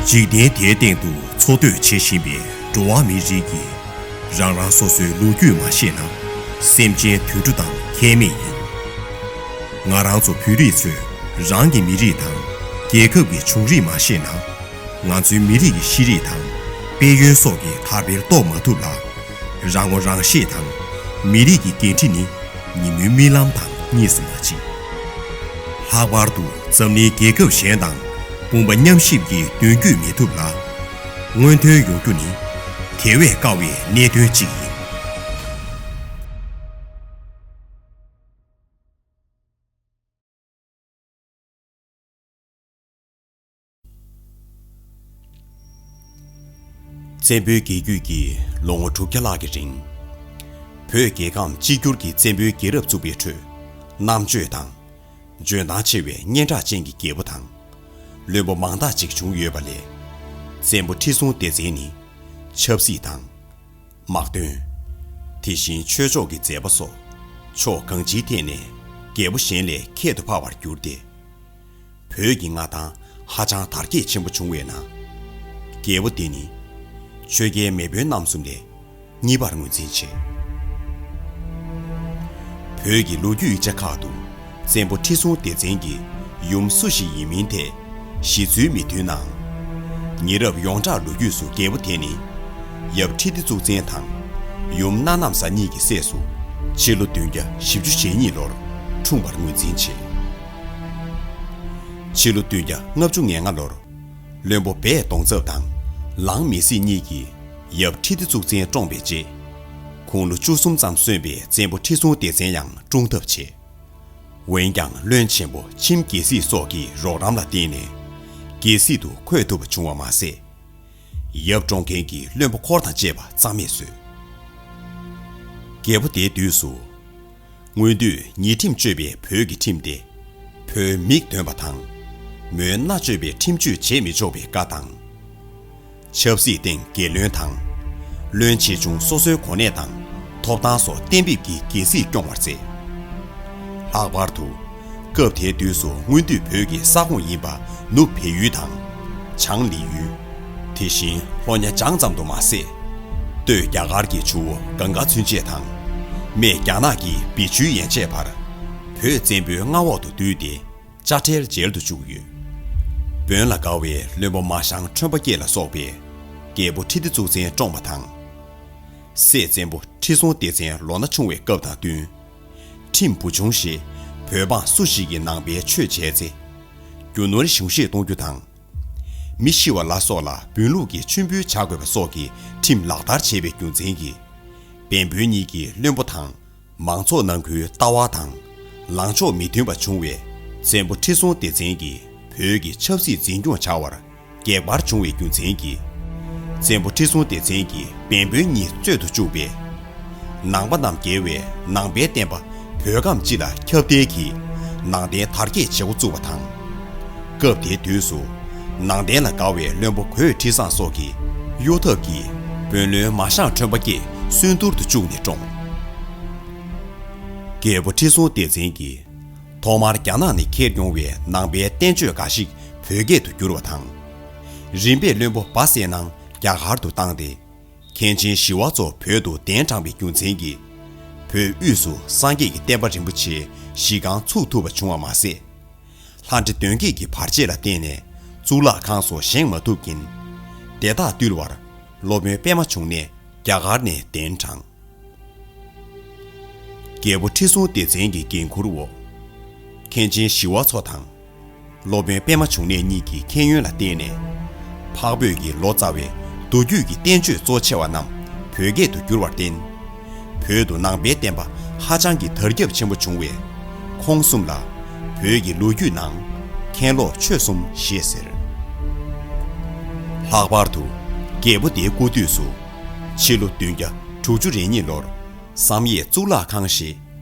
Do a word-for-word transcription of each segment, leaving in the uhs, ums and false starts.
འཇིག་རྟེན་དེའི་སྟེང་དུ་འཚོ་སྡོད་བྱེད་བཞིན་པའི་འགྲོ་བ་མིའི་རིགས་ཀྱིས་རང་རང་སོ་སོའི་ལོ་རྒྱུས་མ་ཤེས་ན། སེམས་ཅན་དུད་འགྲོ་དང་ཁྱད་མེད་ཡིན། ང་རང་ཚོ་བོད་རིགས་ཚོས་རང་གི་མི་རིགས་དང་རྒྱལ་ཁབ་ཀྱི་བྱུང་རིམ་མ་ཤེས་ན། ང་ཚོའི་མི་རིགས་ཀྱི་ཤེས་རིག་དང་དཔལ་ཡོན་སོགས་ཀྱི་དར་འཕེལ་རྟོགས་མ་ཐུབ་ལ། རང་ངོ་རང་ཤེས་དང་མི་རིགས་ཀྱི་འགན་འཁྲི་ནི་ཉིན་མོའི་རྨི་ལམ་དང་གཉིས་སུ་མ་མཆིས། ལྷག་པར་དུ་འཛམ་གླིང་རྒྱལ་ཁབ་གཞན་དང་དཔུང་པ་མཉམ་གཤིབ་ཀྱི་མདུན་སྐྱོད་མི་ཐུབ་ལ། སྔོན་ཐོན་ཡོང་རྒྱུ་ནི་དེ་བས་དཀའ་བའི་གནད་དོན་ཅིག་ཡིན། བཙན་པོའི་རྒྱལ་རྒྱུད་ཀྱིས་ལོ་ངོ་དྲུག་བརྒྱ་ལྷག་གི་རིང་། བོད་རྒྱལ་ཁམས་གཅིག་གྱུར་གྱི་བཙན་པོའི་རྒྱལ་རབས་བཙུགས་པའི་ཁྲོད། རྣམ་དཔྱོད་དང་། འཇོན་ཐང་ཆེ་བའི་སྙན་གྲགས་ཅན་གྱི་རྒྱལ་པོ་དང་། བློན་པོ་མང་དག་ཅིག་བྱུང་ཡོད་པ་ལས། བཙན་པོ་ཁྲི་སྲོང་ལྡེ་བཙན་ནི། ཆབ་སྲིད་དང་། དམག་དོན། དེ་བཞིན་ཆོས་ཕྱོགས་ཀྱི་མཛད་པ་སོགས་ཕྱོགས་གང་ཅིའི་ཐད་ནས་རྒྱལ་པོ་གཞན་ལས་ཁྱད་དུ་འཕགས་པར་གྱུར་ཏེ། བོད་ཀྱི་མངའ་ཐང་ཧ་ཅང་དར་རྒྱས་ཆེན་པོ་བྱུང་བའི་ནང་། རྒྱལ་པོ་དེ་ནི་ཆོས་རྒྱལ་མེས་དབོན་རྣམ་གསུམ་ལས་གཉིས་པར་ངོས་འཛིན་བྱེད། བོད་ཀྱི་ལོ་རྒྱུས་ཡིག་ཆ་ཁག་ཏུ། བཙན་པོ་ཁྲི་སྲོང་ལྡེ་བཙན་གྱི་ཡུམ་སུ་ཞིག་ཡིན་མིན་ཐད་ཞིབ་འཚོལ་མི་ཐུབ་ནའང་། ཉེ་རབས་ཡོངས་གྲགས་ལོ་རྒྱུས་སུ་རྒྱལ་པོ་དེ་ནི་ཡབ་ཁྲི་ལྡེ་གཙུག་བཙན་དང་ཡུམ་སྣ་ནམ་བཟའ་གཉིས་ཀྱི་སྲས་སུ་ཕྱི་ལོ་བདུན་བརྒྱ་བཞི་བཅུ་ཞེ་གཉིས་ལོར་འཁྲུངས་པར་ངོས་འཛིན་བྱེད། ཕྱི་ལོ་བདུན་བརྒྱ་ལྔ་བཅུ་ང་ལྔ་ལོར་བློན་པོ་སྦས་གདོང་ཚབ་དང་ལང་མི་སི་གཉིས་ཀྱིས་ཡབ་ཁྲི་ལྡེ་གཙུག་བཙན་བཀྲོངས་པའི་རྗེས། དགུང་ལོ་བཅུ་གསུམ་ཙམ་སོན་པའི་བཙན་པོ་ཁྲི་སྲོང་ལྡེ་བཙན་ཡང་བཀྲོངས་ཐབས་བྱས། འོན་ཀྱང་བློན་ཆེན་པོ་ཁྱིམ་རྒྱལ་སྲིད་སོགས་ཀྱི་རོགས་རམ་ལ་བརྟེན་ནས་རྒྱལ་སྲིད་དུ་འཁོད་ཐུབ་པ་བྱུང་བ་མ་ཟད། ཡབ་བཀྲོངས་མཁན་གྱི་བློན་པོ་འཁོར་དང་བཅས་པ་རྩ་མེད་བཟོས། རྒྱལ་པོ་དེའི་དུས་སུ། སྔོན་དུས་ཉེས་ཁྲིམས་གཅོད་པའི་བོད་ཀྱི་ཁྲིམས་ཏེ། བོད་མིག་འདོན་པ་དང་། མོའི་མནའ་གཅོད་པའི་ཁྲིམས་གཅོད་བྱེད་མི་ཆོག་པའི་བཀའ་དང་། ཆབ་སྲིད་སྟེང་རྒྱལ་བློན་དང་། བློན་ཆེ་ཆུང་སོ་སོའི་གོ་གནས་དང་ཐོབ་ཐང་སོགས་གཏན་འབེབས་ཀྱིས་རྒྱལ་སྲིད་སྐྱོང་བར་མཛད། ལྷག་པར་དུ། སྐབས་དེའི་དུས་སུ་སྔོན་དུས་བོད་ཀྱི་ས་ཁོངས་ཡིན་པ་ནུབ་བལ་ཡུལ་དང་། བྱང་ལི་ཡུལ། དེ་བཞིན་ལྷོ་ཉ་བྱང་ཙམ་དུ་མ་ཟད། སྟོད་རྒྱ་གར་གྱི་ཇོ་བོ་གངྒཱ་ཚུན་ཆད་དང་། སྨད་རྒྱ་ནག་གི་བི་ཆུའི་ཡན་ཆད་བར། བོད་བཙན་པོའི་མངའ་འོག་ཏུ་བསྡུས་ཏེ། དཔྱ་ཁྲལ་འཇལ་དུ་བཅུག་ཡོད། བོན་ལ་དགའ་བའི་བློན་པོ་མ་ཞང་ཁྲོན་པ་སྐྱེས་ལ་སོགས་པས་རྒྱལ་པོ་ཁྲི་ལྡེ་གཙུག་བཙན་བཀྲོངས་པ་དང་། སྲས་བཙན་པོ་ཁྲི་སྲོང་ལྡེ་བཙན་ལོ་ན་ཆུང་བའི་སྐབས་དང་བསྟུན། ཁྲིམས་བུ་ཆུང་ཞེས་བོད་འབངས་སུ་ཞིག་གིས་ནང་པའི་ཆོས་བྱས་ཚེ། རྒྱུ་ནོར་གཞུང་བཞེས་གཏོང་རྒྱུ་དང་། མི་ཤི་བ་ལ་སོགས་ལ་བོན་ལུགས་ཀྱི་མཆོད་འབུལ་བྱ་དགོས་པ་སོགས་ཀྱི་ཁྲིམས་ལག་བསྟར་བྱས་པའི་རྒྱུ་མཚན་གྱིས། བན་བོན་གཉིས་ཀྱི་བློན་པོ་དང་། མང་ཚོགས་ནང་ཁུལ་ལྟ་བ་དང་། ལངས་ཕྱོགས་མི་མཐུན་པ་བྱུང་བས། བཙན་པོ་ཁྲི་སྲོང་ལྡེ་བཙན་གྱིས་བོད་ཀྱི་ཆབ་སྲིད་འཛིན་སྐྱོང་བྱ་བར་གེགས་བར་བྱུང་བའི་རྒྱུ་མཚན་གྱིས། བཙན་པོ་ཁྲི་སྲོང་ལྡེ་བཙན་གྱིས་བན་བོན་གཉིས་རྩོད་དུ་བཅུག་པས། ནང་པ་རྣམས་རྒྱལ་བས་ནང་པའི་བསྟན་པ་བོད་ཁམས་སྤྱི་ལ་ཁྱབ་གདལ་གྱིས་ནང་བསྟན་དར་རྒྱས་བྱེད་འགོ་བཙུགས་པ་དང་། སྐབས་དེའི་དུས་སུ། ནང་བསྟན་ལ་དགའ་བའི་བློན་པོ་གོས་ཁྲི་བཟང་སོགས་ཀྱིས་གཡོ་ཐབས་ཀྱིས་བོན་བློན་མ་ཞང་ཁྲོན་པ་སྐྱེས་སུན་ཏུར་དུ་བཅུག་ནས་བཀྲོངས། རྒྱལ་པོ་ཁྲི་སྲོང་ལྡེ་བཙན་གྱིས་ཐོག་མར་རྒྱ་ནག་ནས་ཁྱེར་ཡོང་བའི་ནང་པའི་བསྟན་བཅོས་འགའ་ཞིག་བོད་སྐད་དུ་བསྒྱུར་བ་དང་། རིམ་པས་བློན་པོ་སྦ་གསལ་སྣང་རྒྱ་གར་དུ་བཏང་སྟེ། མཁན་ཆེན་ཞི་བ་འཚོ་བོད་དུ་གདན་དྲངས་པའི་རྒྱུ་མཚན་གྱིས། བོད་དབུས་སུ་སངས་རྒྱས་ཀྱི་བསྟན་པ་རིན་པོ་ཆེའི་གཞི་རྐང་ཚུགས་ཐུབ་པ་བྱུང་བ་མ་ཟད། ལྷ་འདྲེ་གདོན་བགེགས་ཀྱི་བར་ཆད་ལ་བརྟེན་ནས་གཙུག་ལག་ཁང་སོགས་བཞེངས་མ་ཐུབ་ཀྱིན། དེ་དག་བཏུལ་བར་སློབ་དཔོན་པད་མ་འབྱུང་གནས་རྒྱ་གར་ནས་གདན་དྲངས། རྒྱལ་པོ་ཁྲི་སྲོང་ལྡེ་བཙན་གྱི་འགན་འཁུར་འོག་མཁན་ཆེན་ཞི་བ་འཚོ་དང་། སློབ་དཔོན་པད་མ་འབྱུང་གནས་གཉིས་ཀྱི་མཁྱེན་ཡོན་ལ་བརྟེན་ནས། འཕགས་བོད་ཀྱི་ལོ་ཙཱ་བའི་མདོ་རྒྱུད་ཀྱི་བསྟན་བཅོས་གཙོ་ཆེ་བ་རྣམས་བོད་སྐད་དུ་བསྒྱུར་བར་བརྟེན། བོད་དུ་ནང་པའི་བསྟན་པ་ཧ་ཅང་གི་དར་ཁྱབ་ཆེན་པོ་བྱུང་བས། ཁོང་གསུམ་ལ་བོད་ཀྱི་ལོ་རྒྱུས་ནང་མཁན་སློབ་ཆོས་གསུམ་ཞེས་ཟེར། ལྷག་པར་དུ་རྒྱལ་པོ་དེའི་སྐུ་དུས་སུ། ཕྱི་ལོ་བདུན་བརྒྱ་དྲུག་ཅུ་རེ་གཉིས་ལོར། བསམ་ཡས་གཙུག་ལག་ཁང་ཞེས་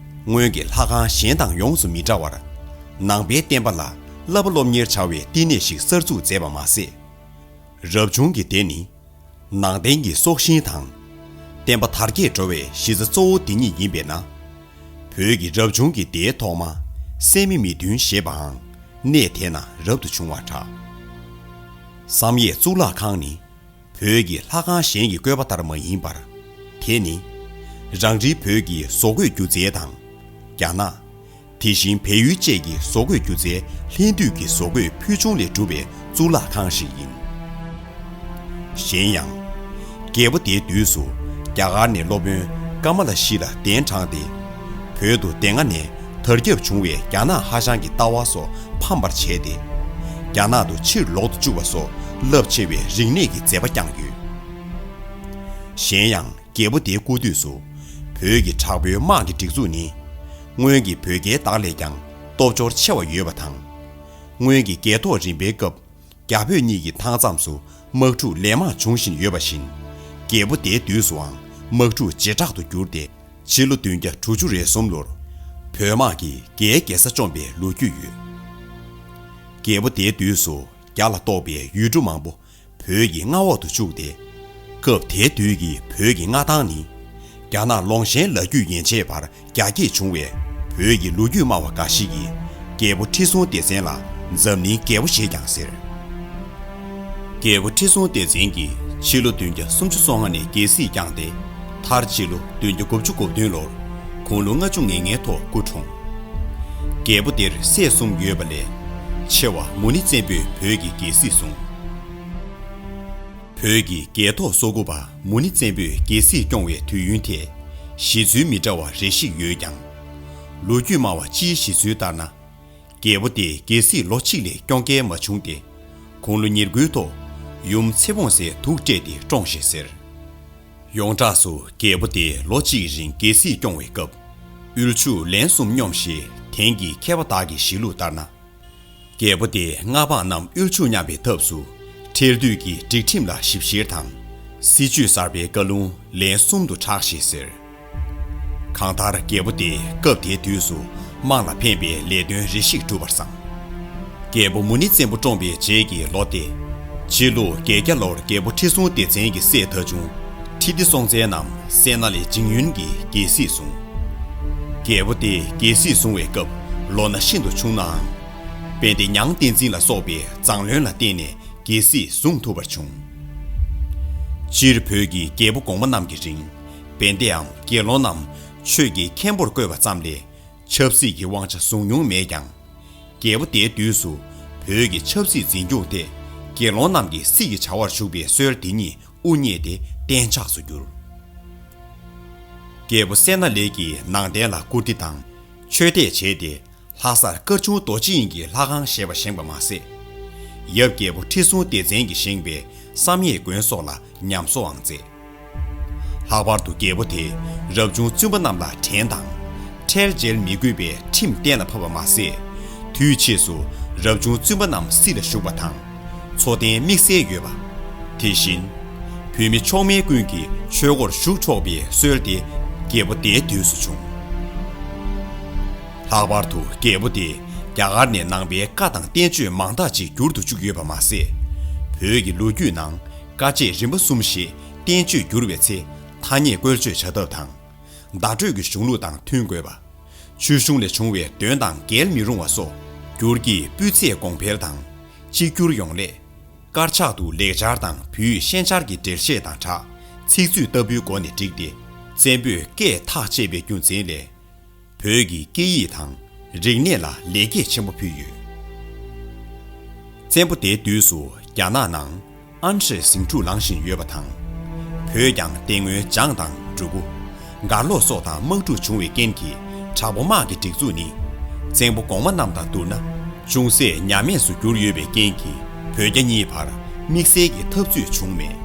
སྔོན་གྱི་ལྷ་ཁང་གཞན་དང་ཡོངས་སུ་མི་འདྲ་བར། ནང་པའི་བསྟན་པ་ལ་བསླབ་པ་སློབ་གཉེར་བྱ་བའི་བསྟི་གནས་ཤིག་གསར་འཛུགས་མཛད་པ་མ་ཟད། རབ་བྱུང་གི་སྡེ་ནི་ནང་བསྟན་གྱི་སྲོག་ཤིང་དང་། བསྟན་པ་དར་རྒྱས་འགྲོ་བའི་གཞི་རྩ་གཙོ་བོ་འདི་ཉིད་ཡིན་པས་ན། བོད་ཀྱི་རབ་བྱུང་གི་སྡེའི་ཐོག་མ་སད་མི་མི་བདུན་ཞེས་པའང་གནས་དེ་ན་རབ་ཏུ་བྱུང་བར་གྲགས། བསམ་ཡས་གཙུག་ལག་ཁང་ནི་བོད་ཀྱི་ལྷ་ཁང་གཞན་གྱི་བཀོད་པ་ལྟར་མ་ཡིན་པར། དེ་ནི་རང་རེའི་བོད་ཀྱི་བཟོ་བཀོད་སྒྱུ་རྩལ་དང་། རྒྱ་ནག་དེ་བཞིན་བལ་ཡུལ་བཅས་ཀྱི་བཟོ་བཀོད་སྒྱུ་རྩལ་ལྷན་སྡུད་ཀྱི་བཟོ་བཀོད་ཕུལ་བྱུང་ལས་གྲུབ་པའི་གཙུག་ལག་ཁང་ཞིག་ཡིན། གཞན་ཡང་། རྒྱལ་པོ་དེའི་དུས་སུ་རྒྱ་གར་ནས་སློབ་དཔོན་ཀ་མ་ལ་ཤཱི་ལ་གདན་དྲངས་ཏེ། བོད་དུ་དེ་སྔ་ནས་དར་ཁྱབ་བྱུང་བའི་རྒྱ་ནག་ཧྭ་ཤང་གི་ལྟ་བ་སོགས་ཕམ་པར་བྱས་ཏེ། རྒྱ་ནག་ཏུ་ཕྱིར་ལོག་ཏུ་བཅུག་པ་སོགས་རླབས་ཆེ་བའི་རིག་གནས་ཀྱི་མཛད་པ་བསྐྱངས་ཡོད། གཞན་ཡང་། རྒྱལ་པོ་དེའི་སྐུ་དུས་སུ་བོད་ཀྱི་དྲག་པོའི་དམག་གི་སྒྲིག་འཛུགས་ནི། སྔོན་གྱི་བོད་རྒྱལ་དག་ལས་ཀྱང་སྟོབས་འབྱོར་ཆེ་བ་ཡོད་པ་དང་། སྔོན་གྱི་རྒྱལ་ཐོག་རིམ་པའི་སྐབས་རྒྱ་བོད་གཉིས་ཀྱི་མཐའ་མཚམས་སུ་དམག་འཁྲུག་ལན་མང་འབྱུང་བཞིན་ཡོད་པ་བཞིན། རྒྱལ་པོ་དེའི་དུས་སུའང་དམག་འཁྲུག་ཇེ་དྲག་ཏུ་གྱུར་ཏེ། ཕྱི་ལོ་བདུན་བརྒྱ་དྲུག་ཅུ་རེ་གསུམ་ལོར་བོད་དམག་གིས་རྒྱའི་རྒྱལ་ས་བཅོམ་པའི་ལོ་རྒྱུས་ཡོད། རྒྱལ་པོ་དེའི་དུས་སུ་རྒྱ་ལ་གཏོགས་པའི་ཡུལ་གྲུ་མང་པོ་བོད་ཀྱི་མངའ་འོག་ཏུ་བཅུག་སྟེ། སྐབས་དེའི་དུས་ཀྱི་བོད་ཀྱི་མངའ་ཐང་ནི། རྒྱ་ནག་ལོང་ཞེན་ལ་རྒྱུད་ཡན་ཆད་པར་རྒྱ་སྐྱེད་བྱུང་བའི་བོད་ཀྱི་ལོ་རྒྱུས་སྨྲ་བ་འགའ་ཞིག་གིས་རྒྱལ་པོ་ཁྲི་སྲོང་ལྡེ་བཙན་ལ་འཛམ་གླིང་རྒྱལ་པོ་ཞེས་ཀྱང་ཟེར། རྒྱལ་པོ་ཁྲི་སྲོང་ལྡེ་བཙན་གྱིས་ཕྱི་ལོ་བདུན་བརྒྱ་སུམ་ཅུ་སོ་ལྔ་ནས་རྒྱལ་སྲིད་བསྐྱངས་ཏེ། མཐར་ཕྱི་ལོ་བདུན་བརྒྱ་དགུ་བཅུ་གོ་བདུན་ལོར་དགུང་ལོ་ལྔ་བཅུ་ང་ལྔའི་ཐོག་སྐུ་འཁྲུངས། རྒྱལ་པོ་དེར་སྲས་གསུམ་ཡོད་པ་ལས། ཆེ་བ་མུ་ནེ་བཙན་པོས་བོད་ཀྱི་རྒྱལ་སྲིད་བཟུང་། བོད་ཀྱི་རྒྱལ་ཐོག་སོ་དགུ་པ་མུ་ནེ་བཙན་པོས་རྒྱལ་སྲིད་སྐྱོང་བའི་དུས་ཡུན་དེ་གཞི་ཚུལ་མི་འདྲ་བ་རེ་ཞིག་ཡོད་ཀྱང་། ལོ་རྒྱུས་སྨྲ་བ་སྤྱིའི་གཞི་ཚུལ་ལྟར་ན། རྒྱལ་པོ་དེ་རྒྱལ་སྲིད་ལོ་གཅིག་ལས་སྐྱོང་མཁན་མ་བྱུང་སྟེ། དགུང་ལོ་ཉེར་དགུའི་ཐོག་ཡུམ་ཚེ་བོང་སྲས་དུག་སྤྲད་དེ་བཀྲོངས་ཞེས་ཟེར། ཡོངས་གྲགས་སུ་རྒྱལ་པོ་དེ་ལོ་གཅིག་རིང་རྒྱལ་སྲིད་སྐྱོང་བའི་སྐབས། དབུལ་ཕྱུག་ལན་གསུམ་སྙོམས་ཞེས་དེང་གི་མཁས་པ་དག་གི་གཞི་ལུགས་ལྟར་ན། རྒྱལ་པོ་དེས་མངའ་འབངས་རྣམས་དབུལ་ཕྱུག་མཉམ་པའི་ཐབས་སུ། ཁྲལ་བསྡུས་ཀྱི་སྒྲིག་ཁྲིམས་ལ་ཞིབ་བཤེར་དང་། སྲིད་ཇུས་གསར་པའི་བཀའ་ལུང་ལན་གསུམ་དུ་གྲགས་ཞེས་ཟེར། གང་ལྟར་རྒྱལ་པོ་དེས་སྐབས་དེའི་དུས་སུ་དམངས་ལ་ཕན་པའི་ལས་དོན་རེ་ཞིག་བསྒྲུབས་པར་བསམ། རྒྱལ་པོ་མུ་ནེ་བཙན་པོ་བཀྲོངས་པའི་རྗེས་ཀྱི་ལོ་སྟེ། སྤྱི་ལོ་བརྒྱད་བརྒྱ་ལོར་རྒྱལ་པོ་ཁྲི་སྲོང་ལྡེ་བཙན་གྱི་སྲས་ཐ་ཆུང་ཁྲི་ལྡེ་སྲོང་བཙན་རྣམས་སད་ན་ལའི་ཇིང་ཡུན་གྱིས་རྒྱལ་སྲིད་བཟུང་། རྒྱལ་པོ་དེས་རྒྱལ་སྲིད་བཟུང་བའི་སྐབས་ལོ་ན་ཤིན་ཏུ་ཆུང་ནའང་། དཔལ་ལྡེ་མྱང་བསྟན་འཛིན་ལ་སོགས་པའི་མཛངས་བློན་ལ་བརྟེན་ནས་རྒྱལ་སྲིད་བཟུང་ཐུབ་པར་བྱུང་། སྤྱིར་བོད་ཀྱི་རྒྱལ་པོ་གོང་མ་རྣམས་ཀྱི་རིང་། དཔལ་ལྡེའམ་དགེ་སློང་རྣམས་ཆོས་ཀྱི་མཁན་པོར་བསྐོས་པ་ཙམ་ལས། ཆབ་སྲིད་ཀྱི་དབང་ཆ་བཟུང་མྱོང་མེད་ཀྱང་། རྒྱལ་པོ་དེའི་དུས་སུ་བོད་ཀྱི་ཆབ་སྲིད་འཛིན་སྐྱོང་དེ་དགེ་སློང་རྣམས་ཀྱི་སྲིད་ཀྱི་བྱ་བར་ཞུགས་པའི་སྲོལ་དེ་ཉིད་དབུ་བརྙེས་ཏེ་གཏན་འཇགས་སུ་གྱུར། རྒྱལ་པོ་སད་ན་ལའི་གིས་ནང་བསྟན་ལ་བཀུར་སྟི་དང་ཆོས་དད་བྱས་ཏེ། ལྷ་སར་དཀར་ཆུང་རྡོ་རྗེ་དབྱིངས་ཀྱི་ལྷ་ཁང་ཞེས་པ་བཞེངས་པ་མ་ཟད། ཡབ་རྒྱལ་པོ་ཁྲི་སྲོང་ལྡེ་བཙན་གྱིས་བཞེངས་པའི་བསམ་ཡས་དགོན་སོགས་ལ་ཉམས་གསོའང་མཛད། ལྷག་པར་དུ་རྒྱལ་པོ་དེས་རབ་བྱུང་བཙུན་པ་རྣམས་ལ་བྲན་དང་། ཁྲལ་འཇལ་མི་དགོས་པའི་ཁྲིམས་གཏན་ལ་ཕབ་པ་མ་ཟད། དུས་ཕྱིས་སུ་རབ་བྱུང་བཙུན་པ་རྣམས་སྲིད་ལ་ཞུགས་པ་དང་། འཚོ་རྟེན་དམིགས་བསལ་ཡོད་པ། དེ་བཞིན། བོད་མི་མཆོག་དམན་ཀུན་གྱིས་ཆོས་སྒོར་ཞུགས་ཆོག་པའི་སྲོལ་དེ་རྒྱལ་པོ་དེའི་དུས་སུ་བྱུང་། ལྷག་པར་དུ་རྒྱལ་པོ་དེས་རྒྱ་གར་ནས་ནང་པའི་བཀའ་དང་བསྟན་བཅོས་མང་དག་ཅིག་བསྒྱུར་དུ་བཅུག་ཡོད་པ་མ་ཟད། བོད་ཀྱི་ལོ་རྒྱུས་ནང་བཀའ་བཅད་རིམ་པ་གསུམ་ཞེས་བསྟན་བཅོས་བསྒྱུར་བའི་ཚེ་ཐ་སྙད་བཀོལ་སྤྱོད་བྱ་ཐབས་དང་། བརྡ་སྤྲོད་ཀྱི་གཞུང་ལུགས་དང་མཐུན་དགོས་པ། ཆོས་གཞུང་ལས་བྱུང་བའི་དོན་དང་འགལ་མི་རུང་བ་སོགས་བསྒྱུར་གྱི་སྤུས་ཚད་གོང་འཕེལ་དང་། གཅིག་གྱུར་ཡོང་སླད། དཀར་ཆག་ཏུ་ལེགས་སྦྱར་དང་བོད་ཡིག་ཤན་སྦྱར་གྱི་འགྲེལ་བཤད་དང་སྦྲགས་ཚིག་མཛོད་ལྟ་བུའི་སྒོ་ནས་བསྒྲིགས་ཏེ། བཙན་པོས་སྐད་ཐག་བཅད་པའི་རྒྱུ་མཚན་ལས། བོད་ཀྱི་སྐད་ཡིག་དང་རིག་གནས་ལ་ལེགས་སྐྱེས་ཆེན་པོ་ཕུལ་ཡོད། བཙན་པོ་དེའི་དུས་སུ་རྒྱ་ནག་ནང་ཨན་ཧྲེ་ཟིང་འཁྲུག་ལངས་བཞིན་ཡོད་པ་དང་། བོད་ཀྱང་དེ་སྔོན་འཇང་དང་འབྲུ་གུ། མགར་ལོག་སོགས་དང་དམག་འཁྲུག་བྱུང་བའི་རྐྱེན་གྱིས་དྲག་པོ་དམག་གི་སྒྲིག་འཛུགས་ནི། བཙན་པོ་གོང་མ་རྣམས་དང་བསྡུར་ན། ཅུང་ཟད་ཉམས་དམས་སུ་གྱུར་ཡོད་པའི་རྐྱེན་གྱིས་བོད་རྒྱ་གཉིས་བར་དམིགས་བསལ་གྱི་འཐབ་རྩོད་བྱུང་མེད།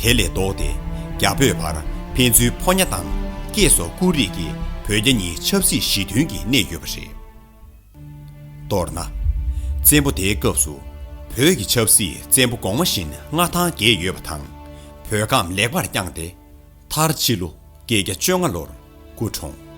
དེ་ལས་ལྡོག་སྟེ་རྒྱ་བོད་བར་ཕན་ཚུན་ཕོ་ཉ་དང་སྐྱེས་སོགས་བཀུར་རིས་ཀྱིས་བོད་རྒྱ་གཉིས་ཆབ་སྲིད་ཞི་མཐུན་གྱི་གནས་ཡོད་པ་རེད། མདོར་ན། བཙན་པོ་དེའི་སྐབས་སུ་བོད་ཀྱི་ཆབ་སྲིད་བཙན་པོ་གོང་མ་བཞིན་མངའ་ཐང་རྒྱས་ཡོད་པ་དང་། བོད་ཁམས་ལེགས་པར་བསྐྱངས་ཏེ། མཐར་ཕྱི་ལོ་བརྒྱད་བརྒྱ་བཅོ་ལྔ་ལོར་སྐུ་འཁྲུངས།